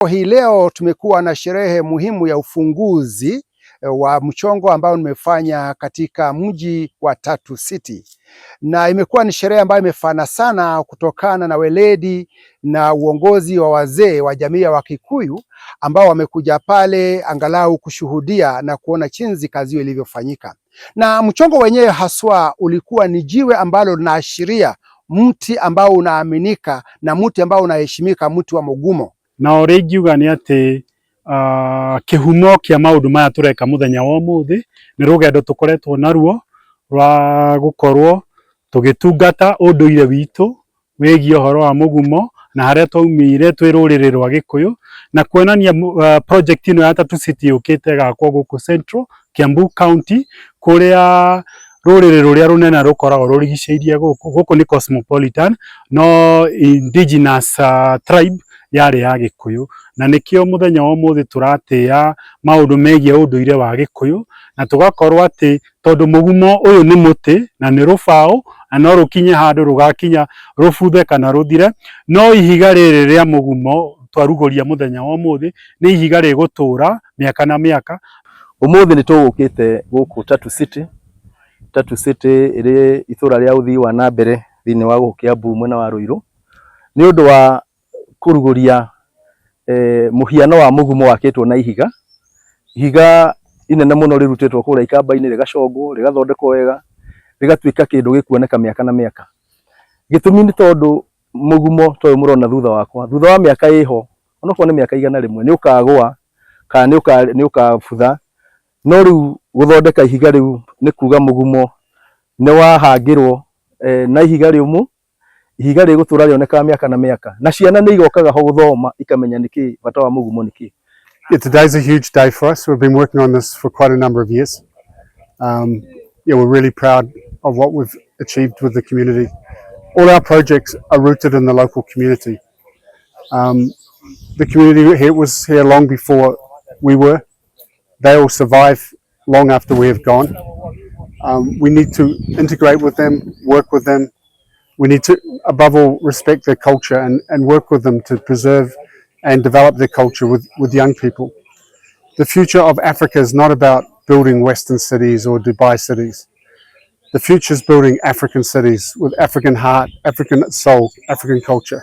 Hii leo tumekuwa na sherehe muhimu ya ufunguzi wa mchongo ambao nimefanya katika mji wa Tatu City, na imekuwa ni sherehe ambayo imefana sana kutokana na weledi na uongozi wa wazee wa jamii ya Wakikuyu ambao wamekuja pale angalau kushuhudia na kuona jinsi kazi hiyo ilivyofanyika. Na mchongo wenyewe haswa ulikuwa ni jiwe ambalo linaashiria mti ambao unaaminika na mti ambao unaheshimika, mti wa mugumo. Na ũrĩa ingiuga nĩ atĩ kĩhumo kĩa maũndũ maya tũreka mũthenya wa ũmũthĩ nĩ rũgendo tũkoretwo naruo rwa gũkorwo tũgĩtungata ũndũire witũ wĩgiĩ ũhoro wa mũgumo na harĩa twaumire twĩ rũrĩrĩ rwa Gĩkũyũ na kuonania project ĩno ya Tatu City yũkĩte ĩgakwo gũkũ Central Kiambu County, kũrĩa rũrĩrĩ rũrĩa rũnene rũkoragwo rũrigicĩirie gũkũ. Gũkũ nĩ cosmopolitan, no indigenous tribe yarĩ ya Gĩkũyũ, na nĩkĩo mũthenya wa ũmũthĩ tũratĩa maũndũ megiĩ ũndũire wa Gĩkũyũ na tũgakorwo atĩ tondũ mũgumo ũyũ nĩ mũtĩ na nĩ rũbaũ na no rũkinye handũ rũgakinya rũbuthe kana rũthire, no ihiga rĩrĩ rĩa mũgumo twarugũria mũthenya wa ũmũthĩ nĩ ihiga rĩgũtũra mĩaka na mĩaka. Umuthi nĩ tũgũkĩte gũkũ Tatu City. Tatu City ĩrĩ itũra rĩa ũthii wa na mbere thĩinĩ wa gũkũ Kiambu, mwena wa Ruiru, nĩ ũndũ wa kũrugũria mũhiano wa mũgumo wakĩtwo na ihiga, ihiga inene mũno rĩrutĩtwo kũrĩa ikamba-inĩ, rĩgacongwo, rĩgathondekwo wega, rĩgatuĩka kĩndũ gĩkuoneka mĩaka na mĩaka. Gĩtũmi nĩ tondũ mũgumo ta ũyũ mũrona thutha wakwa, thutha wa mĩaka ĩho, onokorwo nĩ mĩaka 100, nĩ ũkagũa kana nĩ ũkabutha. No rĩu gũthondeka ihiga rĩu nĩ kuga mũgumo nĩ wahangĩrwo na ihiga rĩũmũ, ihiga rĩgũtũra rĩonekaga mĩaka na mĩaka, na ciana nĩ igokaga ho gũthoma ikamenya nĩkĩ bata wa mũgumo nĩkĩ. Yeah, today's a huge day for us. We've been working on this for quite a number of years. Yeah, we're really proud of what we've achieved with the community. All our projects are rooted in the local community. The community here was here long before we were. They will survive long after we have gone. We need to integrate with them, work with them. We need to, above all, respect their culture and work with them to preserve and develop their culture with young people. The future of Africa is not about building Western cities or Dubai cities. The future is building African cities with African heart, African soul, African culture.